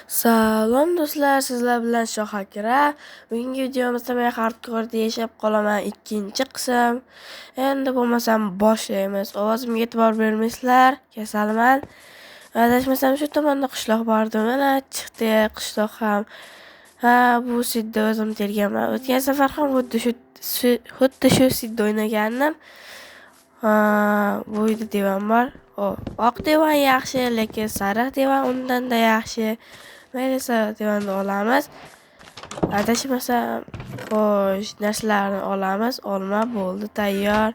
Salom do'stlar, sizlar bilan Shoh Akra. Bugungi videomizda men hardcore'da yashab qolaman 2-qism. Endi bo'lmasam boshlaymiz. Ovozimga e'tibor bermaysizlar, kasalman. Adashmasam shu tomonda qishloq bordi. Mana chiqdi qishloq ham. Ha, bu sidda o'zim terganman. O'tgan safar ham xuddi shu sidda o'ynagandim. Ha, bu yerda divan bor. Oq divan yaxshi, lekin sariq divan undan-da yaxshi. Mayli, sariq divanni olamiz. Adashmasam, xo'sh, narsalarni olamiz. Olma bo'ldi, tayyor.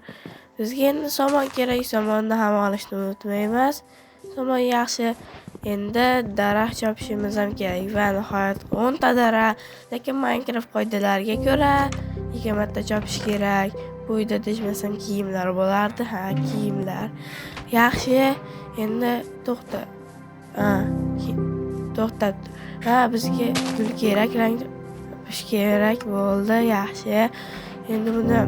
Bizga endi somon kerak, somonni ham olishni unutmaymiz. Somon yaxshi. Endi daraxt chopishimiz ham kerak va nihoyat 10 ta daraxt, lekin Minecraft qoidalariga ko'ra 20 ta chopish kerak. Bu yerda adashmasam kiyimlar bo'lardi. Ha, kiyimlar. Yaxshi, endi to'xta. Ha, to'xtat. Ha, bizga gul kerak, rang topish kerak bo'ldi, yaxshi. Endi buni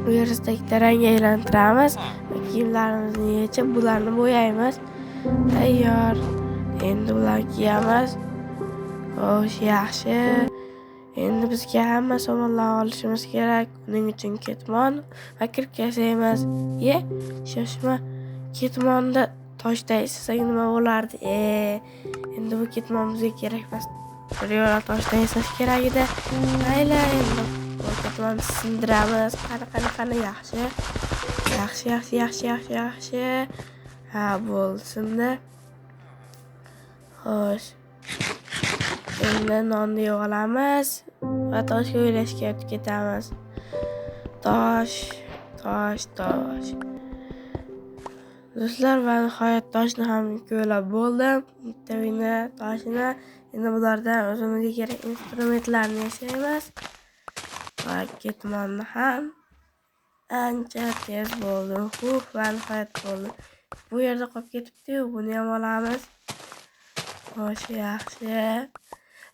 verstакda rangga aylantiramiz va kiyimlarimizni yechib, bularni bo'yaymiz. Tayyor. Endi bularni kiyamiz. Xo'sh, yaxshi. Endi bizga hamma somonlarni olishimiz kerak. Uning uchun ketmon va kirka yasaymiz. Ye, shoshma. Ketmonni toshda yasasak nima bo'lardi? Endi bu ketmon bizga kerak emas. Bir yo'la toshdan yasash kerak edi. Mayli, endi bu ketmonni sindiramiz. Qani, qani, qani, yaxshi. Yaxshi, yaxshi, yaxshi, yaxshi, yaxshi. Ha, bo'ldi, sindi. Xo'sh. Endi nonni yeb olamiz va toshga o'ylashga o'tib ketamiz. Tosh, tosh, tosh. Do'stlar, va nihoyat toshni ham ko'ylab bo'ldim. Bitta uyni toshini. Endi bulardan o'zimizga kerak instrumentlarni yasaymiz. Va ketmonni ham ancha tez bo'ldi. Huh, va nihoyat bo'ldi. Bu yerda qolib ketibdi-yu, buni ham olamiz. Xo'sh, yaxshi.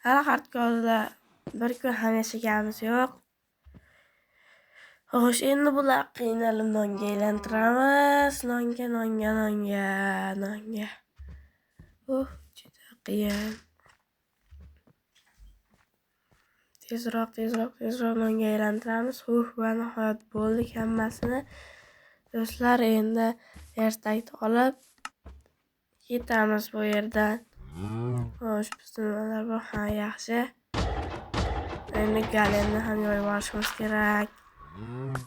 Hali hardcore'da bir kun ham yashaganimiz yo'q. Xo'sh, endi bular qiynalib nonga aylantiramiz. Nonga, nonga, nonga, nonga. Juda qiyin. Tezroq, tezroq, tezroq nonga aylantiramiz. Va nihoyat bo'ldik hammasini. Do'stlar, endi verstакni olib ketamiz bu yerdan. Xo'sh, bizda nimalar bor? Ha, yaxshi. Endi galemni ham yoyib olishimiz kerak.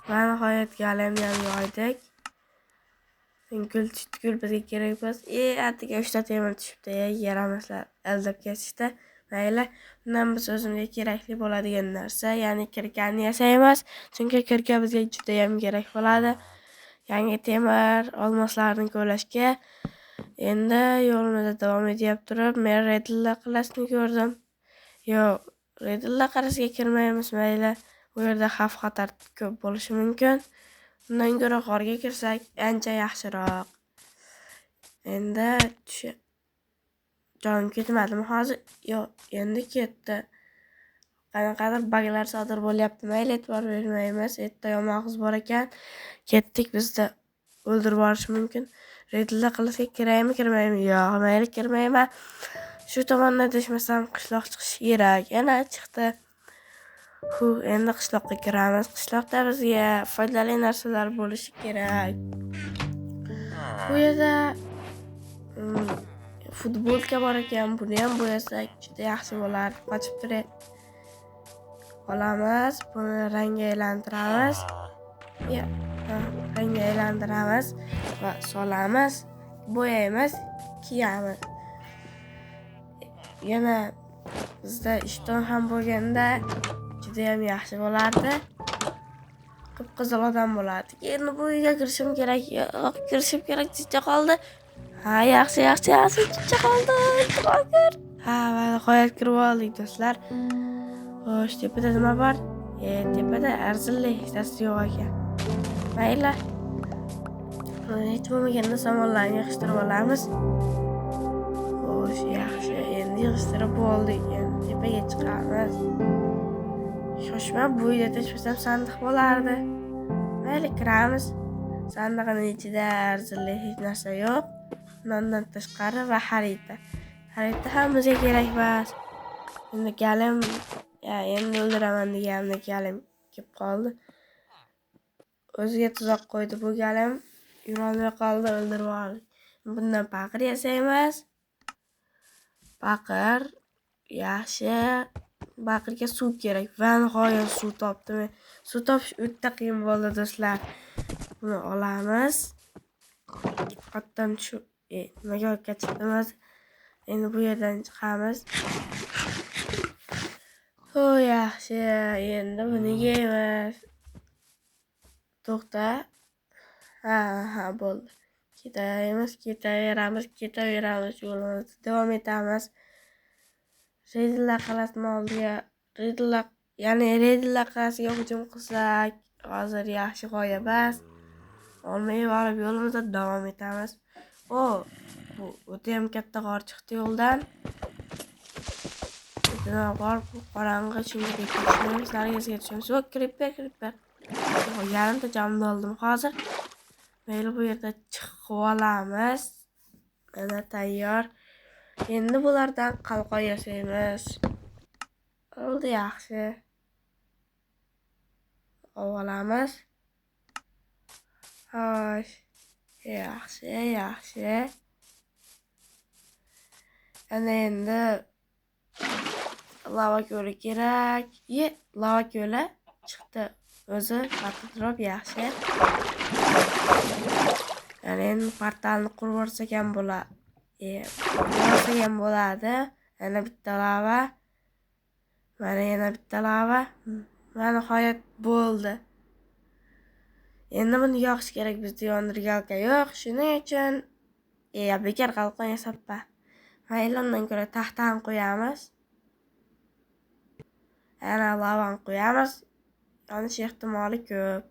Va nihoyat galemni ham yoydik. Gul tushdi, gul bizga kerak emas. Atigi 3 ta temir tushibdi. Yaramaslar aldab ketishdi. Mayli, undan biz o'zimizga kerakli bo'ladigan narsa, ya'ni kirkani yasaymiz. Chunki kirka bizga juda ham kerak bo'ladi. Yangi temir, olmoslarni ko'lashga. Endi yo'limizda davom etyapti turib, men Redilla qal'asini ko'rdim. Yo'q, Redilla qal'asiga kirmaymiz, mayli. Bu yerda xavf-xatar ko'p bo'lishi mumkin. Undan ko'ra g'orga kirsak ancha yaxshiroq. Endi jonim ketmadimi hozir? Yo'q, endi ketdi. Qanaqadir baglar sodir bo'lyapti. Mayli, e'tibor bermaymiz. Erta yomon qiz bor ekan. Ketdik, bizni o'ldirib yuborishi mumkin. Redilla qal'asiga kiraymi, kirmaymi? Yo'q, mayli, kirmayman. Shu tomondan adashmasam qishloq chiqishi kerak. Yana chiqdi. Endi qishloqqa kiramiz. Qishloqda bizga foydali narsalar bo'lishi kerak. Bu yerda futbolka bor ekan, buni ham bo'yasak juda yaxshi bo'lardi. Qochib turay. Olamiz, buni rangga aylantiramiz. Ya, rangga aylantiramiz va solamiz, bo'yaymiz, kiyamiz. Yana bizda ishton ham bo'lganda juda ham yaxshi bo'lardi. Qip-qizil odam bo'lardik. Endi bu uyga kirishim kerak. Yo'q, kirishim kerak, chicha qoldi. Ha, yaxshi, yaxshi, yaxshi, chicha qoldi. Kir. Ha, va nihoyat kirib oldik do'stlar. Xo'sh, tepada nima bor? Tepada arzirli hech narsa yo'q ekan. Mayli. Hech bo'lmaganda somonlarni yig'ishtirib olamiz. Xo'sh, yaxshi. Endi yig'ishtirib bo'ldik. Endi tepaga chiqamiz. Shoshma, bu uyda adashmasam sandiq bo'lardi. Mayli, kiramiz. Sandiqning ichida arzirli hech narsa yo'q. Nondan tashqari va xarita. Xarita ham bizga kerak emas. Endi galim, ya endi o'ldiraman deganimda galim kelib qoldi. O'ziga tuzoq qo'ydi bu galim. Yurolmay qoldi, o'ldirib yubordik. Bundan paqir yasaymiz. Paqir yaxshi. Baqirga suv kerak. Va nihoyat suv topdim. Suv topish o'ta qiyin bo'ldi do'stlar. Buni olamiz. Otdan tushib, nimaga otga chiqdimiz? Endi bu yerdan chiqamiz. Ho, yaxshi. Endi buni yeymiz. To'xta. Ha, bo'ldi. Ketaveramiz, ketaveramiz, ketaveramiz, yo'limizda davom etamiz. Redillar qal'asini oldiga, Redillar, ya'ni Redillar qal'asiga hujum qilsak, hozir yaxshi g'oya emas. Olma yeb olib yo'limizda davom etamiz. O, bu o'ta ham katta g'or chiqdi yo'ldan. G'or qorong'i, chunki tushmaymiz, narigisiga tushamiz. O, creeper, creeper. Yarimta jonimni oldim hozir. Mayli, bu yerda chiqib olamiz. Mana tayyor. Endi bulardan qalqon yasaymiz. Oldi, yaxshi. Olib olamiz. Xo'sh. Yaxshi, yaxshi. Ana endi lava ko'li kerak. Ye, lava ko'li chiqdi. O'zi patidrop yaxshi. Ya'ni endi portalni qurib yuborsak ham bo'ladi. Qurib ham bo'ladi. Yana bitta lava. Mana yana bitta lava. Va nihoyat bo'ldi. Endi buni yoqish kerak, bizda yondirgalka yo'q. Shuning uchun bekor qalqon yasabman. Mayli, undan ko'ra taxtani qo'yamiz. Yana lavani qo'yamiz. Yonish ehtimoli ko'p.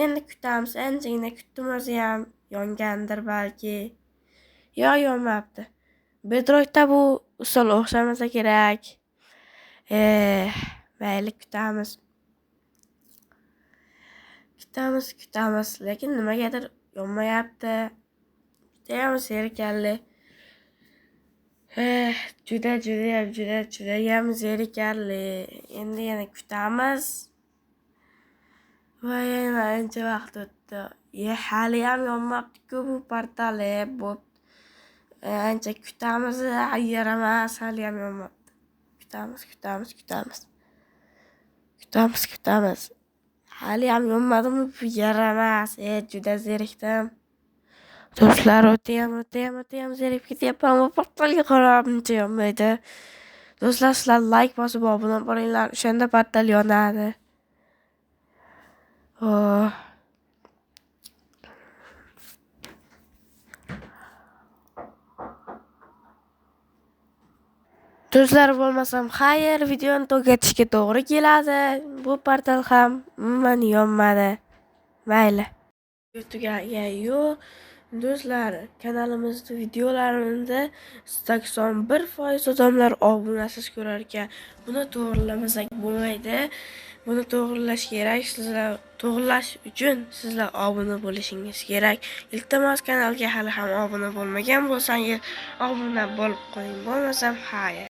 Endi kutamiz. Anchagina kutdim, o'zi ham yongandir balki. Yo'q, yonmabdi. Bedrockda bu usul o'xshamasa kerak. Mayli, kutamiz. Kutamiz, kutamiz, lekin nimagadir yonmayapti. Judayam zerikarli. Juda judayam juda judayam zerikarli. Endi yana kutamiz. Va yana ancha vaqt o'tdi. Hali ham yonmabdi-ku bu portal. Bo'pti. Ancha kutamiz, yaramas, hali ham yonmabdi. Kutamiz, kutamiz, kutamiz. Kutamiz, kutamiz. Hali ham yonmadimi bu yaramas. Juda zerikdim. Do'stlar, o'tayam, o'tayam, o'tayam zerikib ketyapman. Bu portalga qarab uncha yonmaydi. Do'stlar, sizlar like bosib obuna bo'linglar, o'shanda portal yonadi. Oh. Do'stlar, bo'lmasam xayr, videoni tugatishga to'g'ri keladi. Bu portal ham umuman yonmadi. Mayli. Tugagan yo'q. Do'stlar, kanalimizda videolarimizda 81% odamlar obunasiz ko'rar ekan. Buni to'g'rilamasak bo'lmaydi. Buni to'g'rilash kerak. Sizlar to'g'rilash uchun sizlar obuna bo'lishingiz kerak. Iltimos, kanalga hali ham obuna bo'lmagan bo'lsangiz, obuna bo'lib qo'ying. Bo'lmasam xayr.